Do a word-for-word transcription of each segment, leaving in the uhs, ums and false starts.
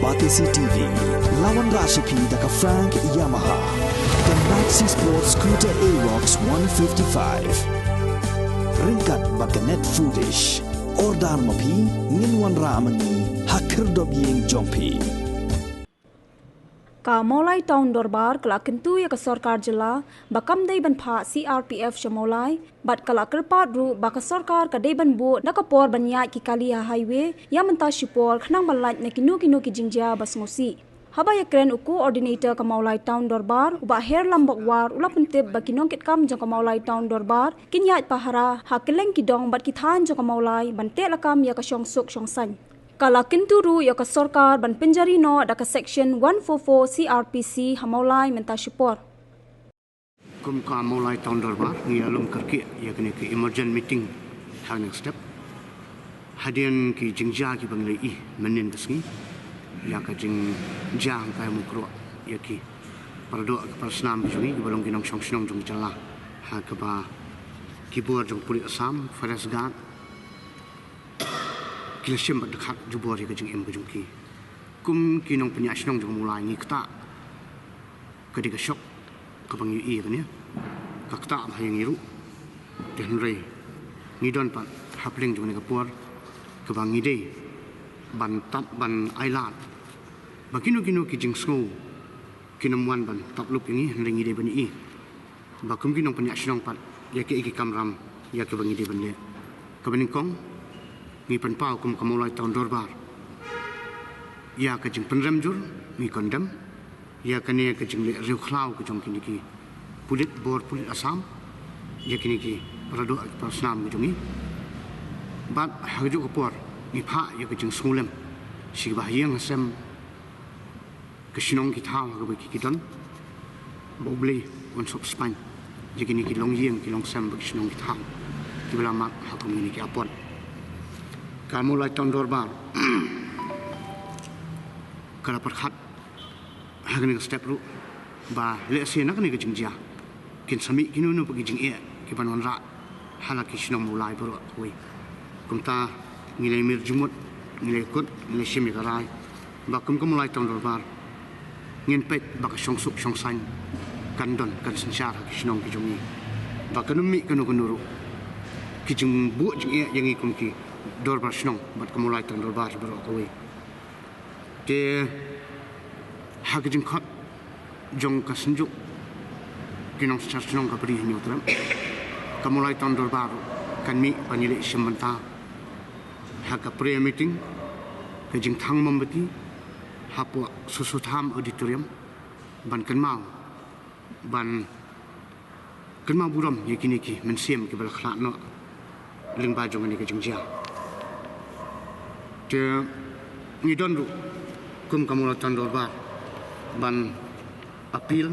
Batesi T V, la wanrah sha phi da ka Frank Yamaha, ka Maxi Sport Scooter Aerox one fifty-five. Ryngkat bad ka Net Foodish. Order ma phi, ngin wanrah ma ngi ha khyrdop ïing jong phi. Ka Mawlai Town Dorbar ka la kyntu ïa ka sorkar jylla ba kam dei ban phah C R P F sha Mawlai, bad ka la kyrpad ruh ba ka sorkar ka dei ban buh da ka por ban ïaid ki kali ha highway ïa mynta shipor, khnang ban lait na kino kino ki jingjia ba sngewsih. Haba ïakren u Coordinator ka Mawlai Town Dorbar, u Bah Herlam Bokwar, u la pyntip ba ki nongkitkam jong ka Mawlai Town Dorbar kin ïaid pahara ha kylleng ki dong bad ki thaiñ jong ka Mawlai ban teh lakam ïa ka shongsuk shongsaiñ. Ka la kyntu ruh ïa ka sorkar ban pynjari noh da ka Section one four four C R P C ha Mawlai mynta shipor. Kum ka Mawlai Town Dorbar, ngi ïalum kyrkieh ïa kane ka emergent meeting ha kane ka step. Hadien ki jingjia kiba ngi la ïohi mynnin ka sngi, ïa ka jingjia hangtai mukroh ïa ki paradoh ki parasnam ki jong ngi kiba long ki nongshong shnong jong ka jylla, ha kaba ki bor jong pulit Assam, Forest Guard, ki la shim bad dkhot jubor ïa ka jingim ka jong ki. Kum ki nongpynïaid shnong jong ka Mawlai, ngi ktah, ka dei ka shok kaba ngi ïohi ïa kane, ka ktah bha ïa ngi ruh. Te hynrei ngi don pat hapdeng jong kane ka por kaba ngi dei ban tap, ban ailad ba kino kino ki jingsngew kin ym wan ban tap lup ïa ngi, hynrei ngi dei ban ïohi ba kum ki nongpynïaid shnong pat, ïa kiei ki kamram ïa kiba ngi dei ban leh. Kaba nyngkong, ngi pynpaw kum ka Mawlai Town Dorbar ïa ka jingpynrem jur, ngi condemn ïa kane ka jingleh riewkhlaw ka jong kine ki pulit, bor pulit Assam ïa kine ki paradoh ki parasnam ka jong ngi. Bad ha kajuh ka por ngi phah ïa ka jingsngewlem sha kiba ha ïing ha sem, ka shnong ki thaw ha kaba ki, ki don, ba U Blei un sop spaiñ ïa kine ki longïing ki longsem bad ki shnong ki thaw kiba la mad ha kum kine ki apot. Ka Mawlai Town Dorbar ka la pyrkhat ha kane ka step ruh ba lehse na kane ka jingjia kin sa mih kino kino pat ki jingeh kiban wanrah ha la ki shnong Mawlai baroh kawei. Kumta ngi la ïamir jingmut, ngi la ïakut, ngi la shim ïa ka rai ba kum ka Mawlai Town Dorbar ngin peit ba ka shongsuk shongsaiñ kan don, kan synshar ha ki shnong ki jong ngi, ba kan ym mih kano kano ruh ki jingbuh jingeh ïa ngi kum ki dorbar shnong bad ka Mawlai Town Dorbar baroh kawei. Te ha ka jingkhot jong ka Synjuk ki nongsynshar shnong ka Bri Hynñiewtrep, ka Mawlai Town Dorbar kan mih ban ïaleh shim bynta ha ka prayer meeting, ka jingthang mombati hapoh Soso Tham Auditorium, ban kynmaw, ban kynmaw burom ïa kine ki mynsiem kiba la khlad noh lyngba jong kane ka jingjia. Te ngi don ruh kum ka Mawlai Town Dorbar ban appeal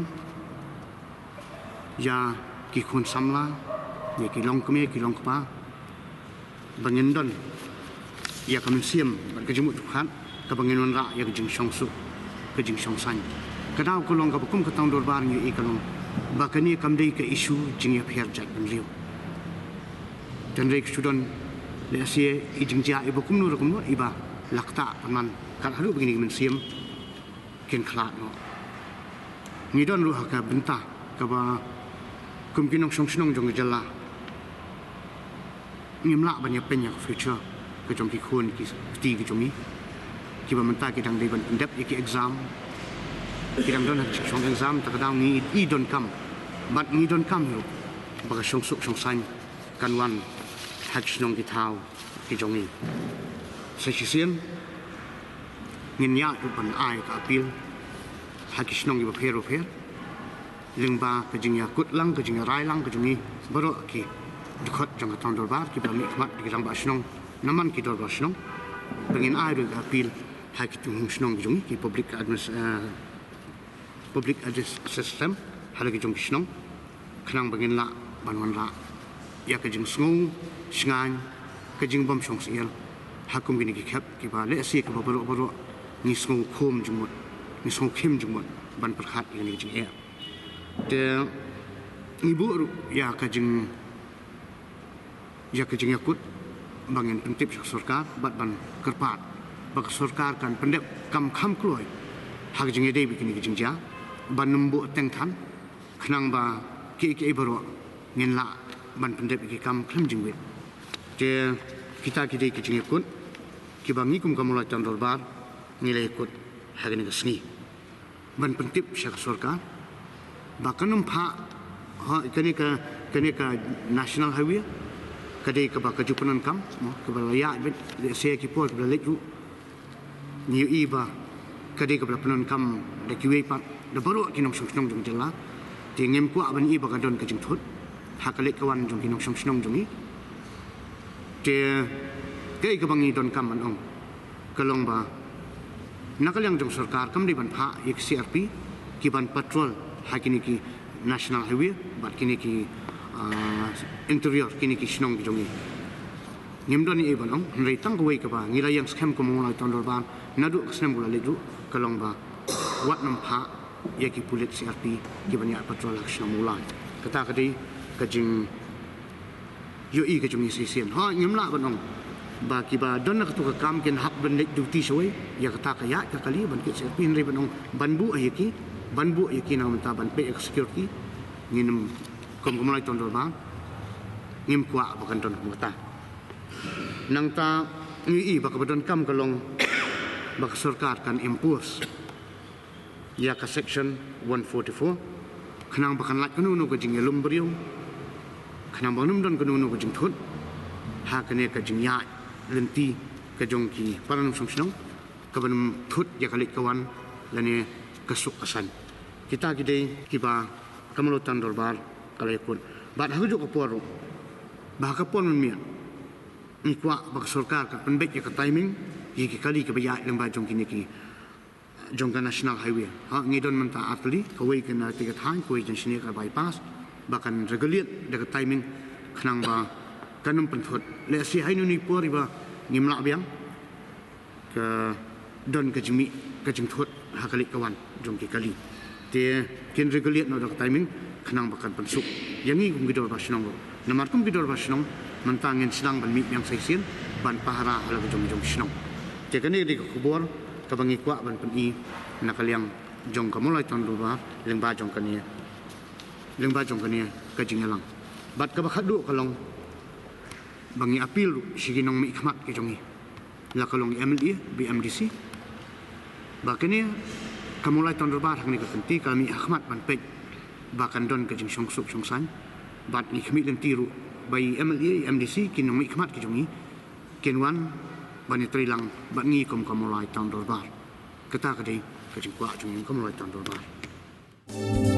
ïa ki khun samla, ïa ki longkmie ki longkpa, ba ngin don ïa ka mynsiem bad ka jingmut jingpyrkhat kaba ngin wanrah ïa ka jingshongsuk, ka jingshongsaiñ. Ka daw ka long kaba kum ka Town Dorbar ngi ïohi ka long ba kane kam dei ka issue jingïapher jaitbynriew. Te hynrei ka shu don lehse i jingjia iba kumno ruh kumno iba la ktah pynban kat haduh ba kine ki mynsiem kin khlad noh. Ngi don ruh ha ka bynta kaba kum ki nongshong shnong jong ka jylla ngim lah ban ïapeiñ ïa ka future ka jong ki khun ki kti ki jong ngi, kiba mynta ki dang dei ban pyndep ïa ki exam, ki dang don ha ka shong exam. Ta ka daw ngi i donkam bad ngi donkam ruh ba ka shongsuk shongsaiñ kan wan ha ki shnong ki thaw ki jong ngi. Sa shisien ngin ïa ruh ban ai ka appeal ha ki shnong kiba pher ba pher lyngba ka jingïakut lang, ka jingïarai lang ka jong ngi baroh ki dkhot jong ka Town Dorbar, kiba mihkhmat ki rangbah shnong, namar ki dorbar shnong, ba ngin ai ruh ka appeal ha ki tyngkhung shnong ki jong ngi, ki public adminis-, eh, public address system ha la ki jong ki shnong, khnang ba ngin lah ban wanrah ïa ka jingsngew shngaiñ, ka jingbym shong syier ha kum kine ki khep kiba lehse kiba baroh baroh ngi sngew khum jingmut, ngi sngew khim jingmut ban pyrkhat ïa kine ki jingeh. Te ngi buh ruh ïa ka jing ïa ka jingïakut ba ngin pyntip sha ka sorkar bad ban kyrpad ba ka sorkar kan pyndep kam kham kloi ha ka jingïadei bad kine ki jingjia ban ym buh teng than, khnang ba kiei kiei baroh ngin lah ban pyndep ïa ki kam khlem jingwit. Te kita ki dei ki jingïakut kiba ngi kum ka Mawlai Town Dorbar ngi la ïakut ha kane ka sngi ban pyntip sha ka sorkar ba kan ym phah, ha, kane ka, kane ka National Highway ka dei kaba ka ju pyndonkam, mo, kaba la ïaid beit, lehse ki por kaba la leit ruh ngi ïohi ba ka dei kaba la pyndonkam da kiwei pat, da baroh ki nongshong shnong jong ka jylla. Te ngim kwah ban ïohi ba ka don ka jingthut ha ka leit ka wan jong ki nongshong shnong jong ngi. Te kaei kaba ngi donkam ban ong ka long ba na ka liang jong sorkar kam dei ban phah ïa ki C R P ki ban patrol ha kine ki National Highway bad kine ki, ah, interior, kine ki shnong ki jong ngi. Ngim don ei ei ban ong, hynrei tang kawei kaba ngi la ïeng skhem kum ka Mawlai Town Dorbar naduh ka snem kaba la leit ruh ka long ba wat nym phah ïa ki pulit C R P ki ban ïaid patrol ha ka shnong Mawlai. Kata ka dei ka jing ïohi ka jong ngi shisien. Ha, ngim lah ban ong ba kiba don na kato ka kam kin hap ban leit duty shawei, ïa kata ka ïaid ka kali ban kit C R P, hynrei ban ong ban buh ïa ki, ban buh ïa ki na ka bynta ban peit ïa ka security. Ngin ym, kum ka Mawlai Town Dorbar ngim kwah ba kan don kum kata. Nangta ngi ïohi ba kaba donkam ka long ba ka sorkar kan enforce ïa ka section one forty-four, khnang ba kan lait kano kano ka jingïalum briew, khnang ba kan ym don kano kano ka jingthut ha kane ka jingïaid lynti ka jong ki para nongshong shnong, kaban ym thut ïa ka leit ka wan lane ka suk ka saiñ. Kita ki dei kiba ka Mawlai Town Dorbar ka la ïakut. Bad ha kajuh ka por ruh, ba ha ka por mynmiet ngi kwah ba ka sorkar kan pynbeit ïa ka timing ïa ki kali kiba ïaid lyngba jong kine ki, jong ka National Highway. Ha, ngi don mynta artylli, kawei ka na Tiga Thaiñ, kawei jong shane ka bypass, ba kan regulate da ka timing, khnang ba kan ym pynthut. Lehse ha ino ino i por iba ngim lah biang, ka don ka jingmih ka jingthut ha ka leit ka wan jong ki kali. Te kin regulate noh da ka timing, khnang ba kan pynsuk ïa ngi kum ki dorbar shnong ruh. Namar kum ki dorbar shnong mynta ngin sdang ban mih biang sa shisien ban pahara ha la ka jong jong shnong. Te kane ka dei ka khubor kaba ngi kwah ban pyni na ka liang jong ka Mawlai Town Dorbar lyngba jong kane, lyngba jong kane ka jingïalang. Bad kaba khatduh ka long ba ngi appeal ruh sha ki nongmihkhmat ki jong ngi, la ka long M L A bad M D C, ba kane ka Mawlai Town Dorbar ha kane ka kynti ka mih ha khmat ban peit ba kan don ka jingshong suk shong saiñ. Bad ngi khmih lynti ruh ba i M L A, M D C, ki nongmihkhmat ki jong ngi kin wan ban ïatreilang bad ngi kum ka Mawlai Town Dorbar. Kata ka dei ka jingkwah jong ngi kum ka Mawlai Town Dorbar.